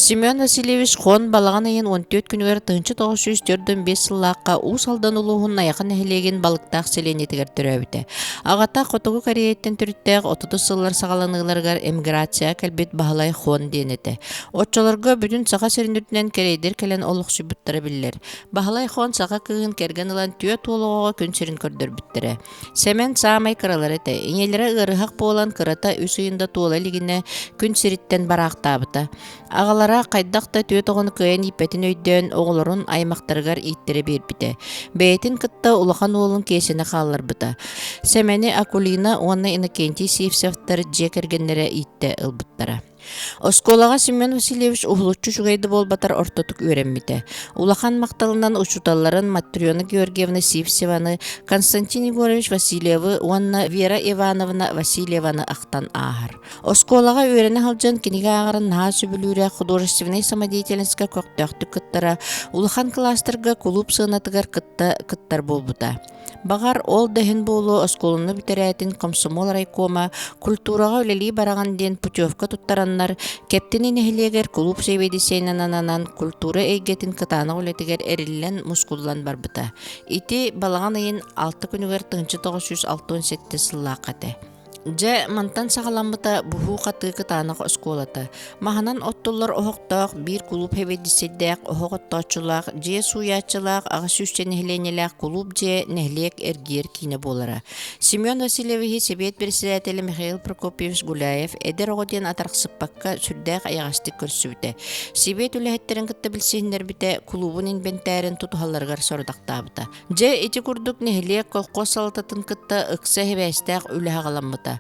Семен Васильевич Хон балаҕан ыйын 14 күнүгэр 1945 сыллаахха Уус Алдан улууһун Найахы нэһилиэгин Балыктаах сэлиэнньэтигэр төрөөбүтэ. Аҕата Хотугу Кореяттан төрүттээх 30 сыллар саҕаланыыларыгар эмиграцияҕа кэлбит Баһылай Хон диэн этэ. Оччолорго бүтүн Саха сирин үрдүнэн кэриэйдэр кэлэн олохсуйбуттара биллэр. Баһылай Хон саха кыыһын кэргэн ылан түөрт уол оҕоҕо күн сирин көрдөрбүттэрэ. Сэмэн саамай кыралара этэ. Ийэлэрэ ыарыһах буолан, кырата үс ыйын да туола илигинэ күн сириттэн бараахтаабыта. Аҕалара хайдах да түөрт оҕону кыайан ииппэтин өйдөөн, оҕолорун аймахтарыгар ииттэрэ биэрбитэ. Бэйэтин кытта улахан уолун Киэсэни хаалларбыта. Сэмэни Акулина уонна Иннокентий Сивцевтэр дьиэ кэргэннэрэ ииттэ ылбыттара. Оскуолаҕа Семен Васильевич уһулуччу үчүгэй да буолбатар ортотук үөрэммитэ. Улахан махталынан учууталларын Матрена Георгиевна Сивцеваны, Константин Егорович Васильевы уонна Вера Ивановна Васильеваны ахтан ааһар. Оскуолаҕа үөрэнэ сылдьан кинигэ ааҕарын наһаа сөбүлүүрэ, художественнай самодеятельноска көхтөөхтүк кыттара, улахан кылаастарга кулууп сыанатыгар кытта кыттар буолбута. Баҕар, ол да иһин буолуо оскуоланы бүтэрээтин комсомол райкома культураҕа үлэлии бараҕын диэн путевка туттараннар, Кэптини нэһилиэгэр кулууп сэбиэдиссэйинэн ананан культура эйгэтин кытаанах үлэтигэр эриллэн-мускуллан барбыта. Ити балаҕан ыйын алта күнүгэр 1967 сыллаахха этэ. Дьэ, мантан саҕаламмыта буһуу-хатыы кытаанах оскуолата. Маһынан оттуллар оһохтоох, биир кулууп сэбиэдиссэйдээх, оһох оттооччулаах, дьиэ сууйааччылаах, аҕыс сүүсчэ нэһилиэнньэлээх кулууп дьиэ нэһилиэк эргийэр киинэ буолара. Семен Васильевиһы сэбиэт председателэ Михаил Прокопьевич Гуляев эдэр оҕо диэн атарахсыппакка сүрдээх эйэҕэстик көрсүбүтэ. Сэбиэт үлэһиттэрин кытта билсиһиннэрбитэ, кулуубун инбэнтээрин тутуһалларыгар сорудахтаабыта. Дьэ, ити курдук нэһилиэк колхоз салалтатын кытта ыкса сибээстээх үлэ саҕаламмыта.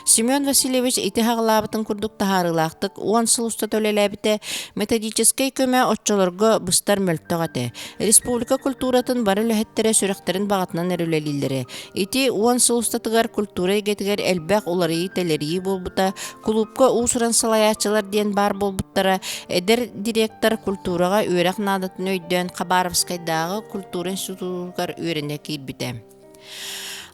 Семен Васильевич ити саҕалаабытын курдук таһаарыылаахтык уон сыл устата үлэлээбитэ, методическай көмө оччолорго быстар мөлтөх этэ. Республика культуратын бары үлэһиттэрэ сүрэхтэрин баҕатынан эрэ үлэлииллэрэ. Ити уон сыл устатыгар культура эйгэтигэр элбэх уларыйыы-тэлэрийии буолбута, Кулуупка уус-уран салайааччылар диэн баар буолбуттара, эдэр директор культураҕа үөрэх наадатын өйдөөн Хабаровскайдааҕы культура институтугар үөрэнэ киирбитэ.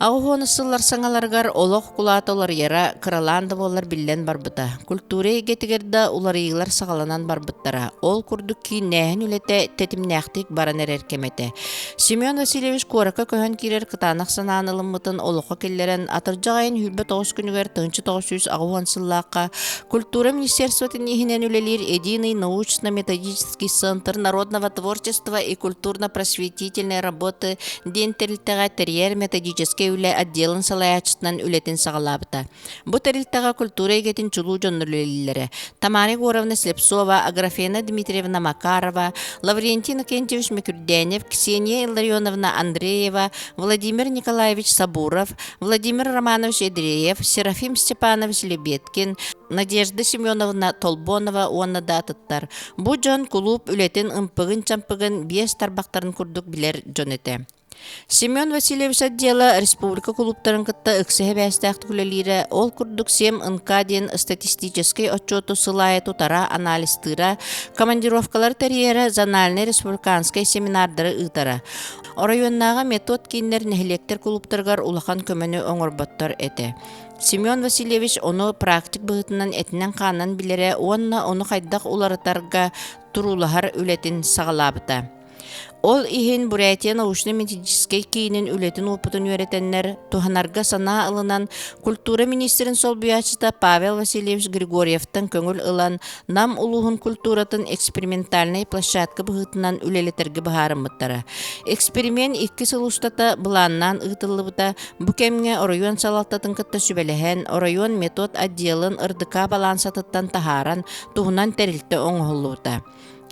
Аҕыс сыллар саҥаларыгар олох кулаата уларыйара кыралаан да буоллар биллэн барбыта. Культура эйгэтигэр да уларыйыылар саҕаланан барбыттара. Ол курдук кииннээһин үлэтэ тэтимнээхтик баран эрэр кэм этэ. Семен Васильевич куоракка көһөн киирэр кытаанах санааны ылыммытын олоххо киллэрэн, атырдьах айын 29 күнүгэр 1980 сыллаахха Культура министерствотын иһинэн үлэлиир Единый научно-методический центр народного творчества и культурно-просветительной работы диэн тэрилтэҕэ тэрийэр методическай үлэ отделын салайааччытынан үлэтин саҕалаабыта. Бу тэрилтэҕэ культура эйгэтин чулуу дьоннор үлэлииллэрэ. Тамара Егоровна Слепцова, Аграфена Дмитриевна Макарова, Лаврентий Иннокентьевич Мекюрдянев, Ксения Илларионовна Андреева, Владимир Николаевич Сабуров, Владимир Романович Ядреев, Серафим Степанович Лебедкин, Надежда Семеновна Толбонова уонна да атыттар. Бу дьон кулууп үлэтин ымпыгын-чампыгын биэс тарбахтарын курдук билэр дьон этэ. Семен Васильевич отдела республика кулууптарын кытта ыкса сибээстээхтик үлэлиирэ, ол курдук Сем НК диэн статистическай отчуоту сыл аайы тутара, анализтыыра, командировкалары тэрийэрэ, зональнай республиканскай семинардары ыытара. Оройуоннааҕы метод кииннэр нэһилиэктэр кулууптарыгар улахан көмөнү оҥорботтор этэ. Семен Васильевич ону практик быһыытынан этинэн-хаанынан билэрэ уонна ону хайдах уларытарга туруулаһар үлэтин саҕалаабыта. Ол иһин Бурятия научно-методическай киинин үлэтин уопутун үөрэтэннэр, туһанарга санаа ылынан, культура министрин солбуйааччыта Павел Васильевич Григорьевтан көҥүл ылан, Нам улууһун культуратын экспериментальнай площадка быһыытынан үлэлэтэргэ быһаарыммыттара. Эксперимент икки сыл устата былааннаан ыытыллыбыта. Бу кэмҥэ оройуон салалтатын кытта сүбэлэһэн, оройуон метод отделын РДК балаансатыттан таһааран, туһунан тэрилтэ оҥоһуллубута.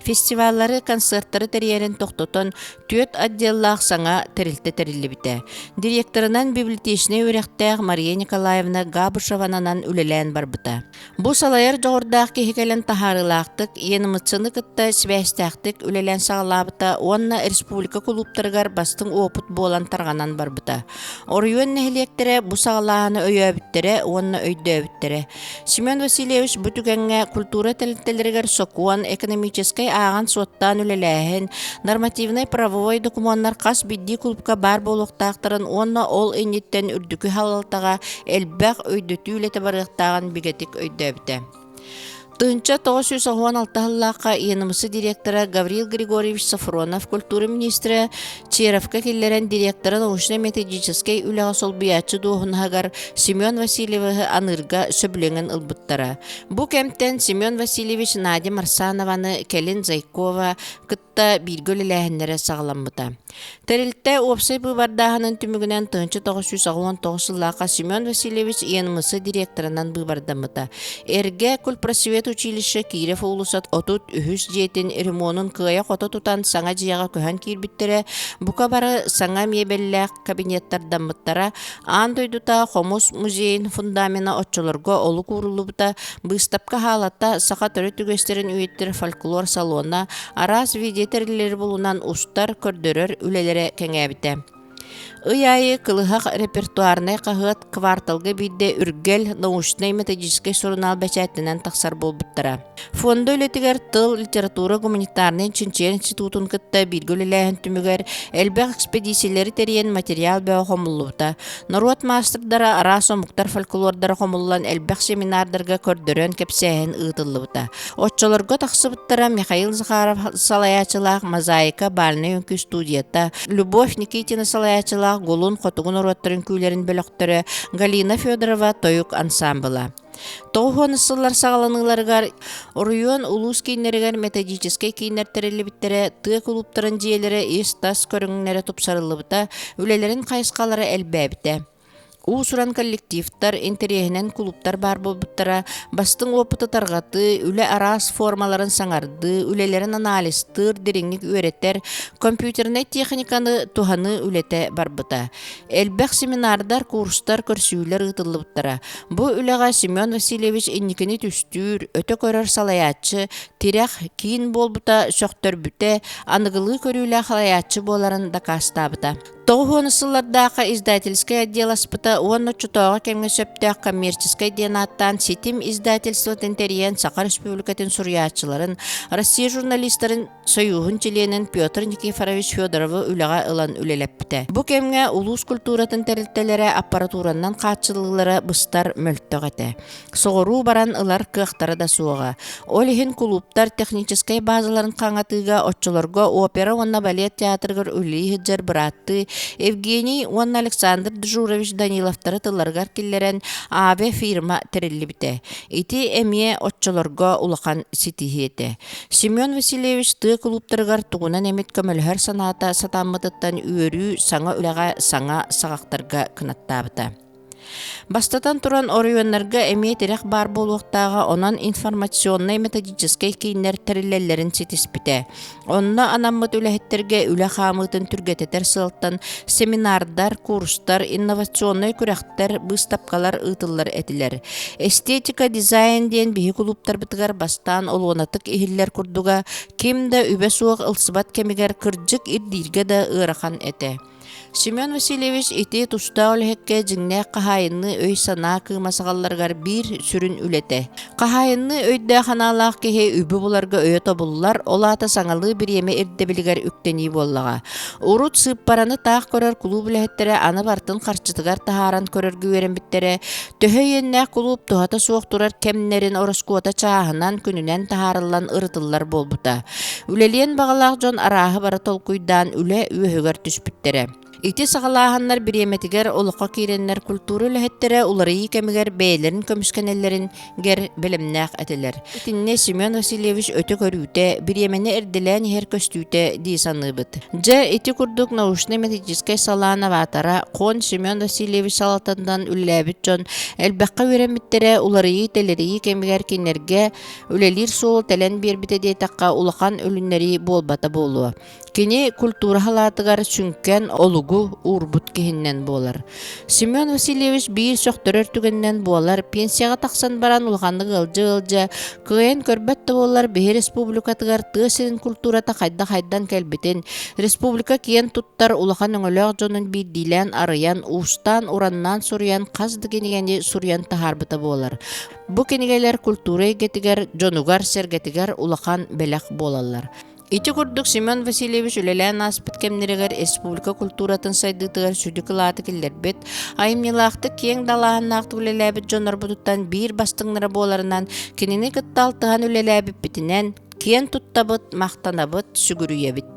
Фестиваллары, концертары тэрийэрин тохтотон, түөрт отделлаах саҥа тэрилтэ тэриллибитэ. Директорынан библиотечнай үөрэхтээх Мария Николаевна Габышевананан үлэлээн барбыта. Бу салайар дьоҕурдаах киһи кэлэн таһаарыылаахтык, ЕНМЦ-ны кытта сибээстээхтик үлэлээн саҕалаабыта уонна республика кулууптарыгар бастыҥ уопут буолан тарҕанан барбыта. Оройуон нэһилиэктэрэ бу саҕалааһыны өйөөбүттэрэ уонна өйдөөбүттэрэ. Семен Васильевич бу түгэҥҥэ культура тэрилтэлэригэр сокуон, экономическай ааҕан-суоттаан үлэлээһин, нормативнай-правовой докумуоннар хас биирдии кулуупка баар буолуохтаахтарын уонна ол инниттэн үрдүкү халалтаҕа элбэх өйдөтүү үлэтэ барыахтааҕын бигэтик өйдөөбүтэ. 1996 сыллаахха ИНМС директора Гаврил Григорьевич Софронов культура министрэ Черовка киллэрэн директора научнай-методическай үлэҕэ солбуйааччы дуоһунаһыгар Семен Васильевиһы аныырга сөбүлэҥин ылбыттара. Бу кэмтэн Семен Васильевич Надя Марсанованы кэлин Зайкова кытта бииргэ үлэлээһиннэрэ саҕаламмыта. Тэрилтэ уопсай быыбардааһынын түмүгүнэн 1989 сыллаахха Семен Васильевич ИНМС директорынан быыбардаммыта. Эргэ культпросвет училище Киров уулуссат 33 дьиэтин ремонун кыайа-хото тутан саҥа дьиэҕэ көһөн киирбиттэрэ, бука бары саҥа миэбэллээх кабинеттардаммыттара, аан дойдута хомус музейын фундамена оччолорго олук ууруллубута, быыстапка хаалата саха төрүт үгэстэрин үйэтитэр фольклор салона, араас видео тэриллэри булунан устар, көрдөрөр үлэлэрэ кэҥээбитэ. Ый аайы Кылыһах репертуарнай хаһыат кварталга биирдэ Үргэл научнай-методическай сурунаал бэчээттэнэн тахсар буолбуттара. Фонда үлэтигэр тыл, литература, гуманитарнай чинчийэр институтун кытта бииргэ үлэлээһин түмүгэр элбэх экспедициялэри тэрийэн материал бөҕө хомуллубута. Норуот маастардара, араас омуктар фольклордара хомуллан элбэх семинардарга көрдөрөн кэпсээһин ыытыллыбыта. Оччолорго тахсыбыттара Михаил Захаров салайааччылаах «Мозаика» бальнай үҥкүү студията, Любовь Никитина салайааччылаах Гулун хотугу норуоттар үҥкүүлэрин бөлөхтөрө, Галина Федорова тойук ансаамбыла. 90 сыллар саҕаланыыларыгар оройуон улуус кииннэригэр методическай кииннэр тэриллибиттэрэ, тыа кулууптарын дьиэлэрэ ис-тас көрүҥнэрэ тупсарыллыбыта, үлэлэрин хайысхалара элбээбитэ. Уус-уран коллективтар, интэриэһинэн кулууптар баар буолбуттара, бастыҥ уопуту тарҕатыы, үлэ араас формаларын саҥардыы, үлэлэрин анализтыыр, дириҥник үөрэтэр, компьютернай техниканы туһаныы үлэтэ барбыта. Элбэх семинардар, курстар, көрсүһүүлэр ыытыллыбыттара. Бу үлэҕэ Семен Васильевич инникини түстүүр, өтө көрөр салайааччы, тирэх, киин буолбута сөхтөрбүтэ, аныгылыы көрүүлээх салайааччы буоларын дакаастаабыта. 90 сыллардаахха издательскай отдел аспыта уонна оччотооҕу кэмҥэ сөптөөх коммерческай диэн ааттаан ситим издательствотын тэрийэн Саха Республикатын суруйааччыларын, Россия журналистарын Сойууһун чилиэнин Петр Никифорович Федоровы үлэҕэ ылан үлэлэппитэ. Бу кэмҥэ улуус культуратын тэрилтэлэрэ аппаратуранан хааччыллыылара быстар мөлтөх этэ. Соҕуруу баран ылар кыахтара да суоҕа. Ол иһин кулууптар техническэй базаларын хаҥатыыга оччолорго опера уонна балет театрыгар үлэлии сылдьар бырааттыы Евгений уонна Александр Джурович Даниловтары тылларыгар киллэрэн АВ фирма тэриллибитэ. Ити эмиэ оччолорго улахан ситиһии этэ. Семен Васильевич тыа кулууптарыгар тугунан эмит көмөлөһөр санаата сатаммытыттан үөрүү саҥа үлэҕэ саҥа саҕахтарга кынаттаабыта. Бастатан туран, оройуоннарга эмиэ тирэх баар буолуохтааҕа, онон информационнай-методическай кииннэр тэриллэллэрин ситиспитэ. Онно анаммыт үлэһиттэргэ үлэ хаамыытын түргэтэтэр сыалтан семинардар, курстар, инновационнай күрэхтэр, быыстапкалар ыытыллар этилэр. Эстетика дизайн диэн биһи кулууптарбытыгар бастаан олуонатык иһиллэр курдуга, ким да үбэ суох ылсыбат кэмигэр кырдьык ирдииргэ да ыарахан этэ. Семен Васильевич ити тустаах үлэһиккэ дьиҥнээх хаһаайынныы өй-санаа кыыма саҕалларыгар биир сүрүн үлэтэ. Хаһаайынныы өйдөөх-санаалаах киһи үбү буларга өйө тобуллар, ол аата саҥалыы бириэмэ ирдэбилигэр үктэнии буоллаҕа. Урут сыыппараны таах көрөр кулууп үлэһиттэрэ аны барытын харчытыгар таһааран көрөргө үөрэммиттэрэ, төһө иэннээх кулууп туһата суох турар кэмнэрин ороскуота чааһынан, күнүнэн таһаарыллан ырытыллар буолбута. Үлэлиэн баҕалаах дьон арааһы бары толкуйдаан үлэ үөһүгэр түспүттэрэ. Ити саҕалааһыннар бириэмэтигэр олоххо киирэннэр культура үлэһиттэрэ уларыйыы кэмигэр бэйэлэрин көмүскэнэллэрин-гэр бэлэмнээх этилэр. Итиннэ Семен Васильевич өтө көрүүтэ, бириэмэни эрдэлээн иһэр көстүүтэ дии саныыбыт. Дьэ, ити курдук научнай-методическай салаа новатора Хон Семен Васильевич салалтатынан үлэлээбит дьон элбэххэ үөрэммиттэрэ уларыйыы-тэлэрийии кэмигэр кинилэргэ Үлэлиир суолу тэлэн биэрбитэ диэтэххэ, улахан үлүннэрии буолбата буолуо. Кини культура халаатыгар сүҥкэн олугу уурбут киһиннэн буолар. Семен Васильевич биир сөхтөрөр түгэнинэн буолар, пенсияҕа тахсан баран улаханнык ыалдьа-ыалдьа, кыайан көрбөт да буоллар, биһи республикатыгар тыа сирин культурата хайдах хайдан кэлбитин, республика киэн туттар улахан өҥөлөөх дьонун биирдиилээн арыйан, уустаан-ураннаан суруйан хас да кинигэни суруйан таһаарбыта буолар. Бу кинигэлэр культура эйгэтигэр, дьонугар-сэргэтигэр улахан бэлэх буолаллар. Ити курдук Семен Васильевич үлэлээн ааспыт кэмнэригэр республика культуратын сайдыытыгар сүдү кылааты киллэрбит, айымньылаахтык киэҥ далааһыннаахтык үлэлээбит дьоннорбутуттан биир бастыҥнара буоларынан кинини кытта алтыһан үлэлээбиппитинэн киэн туттабыт, махтанабыт, сүгүрүйэбит.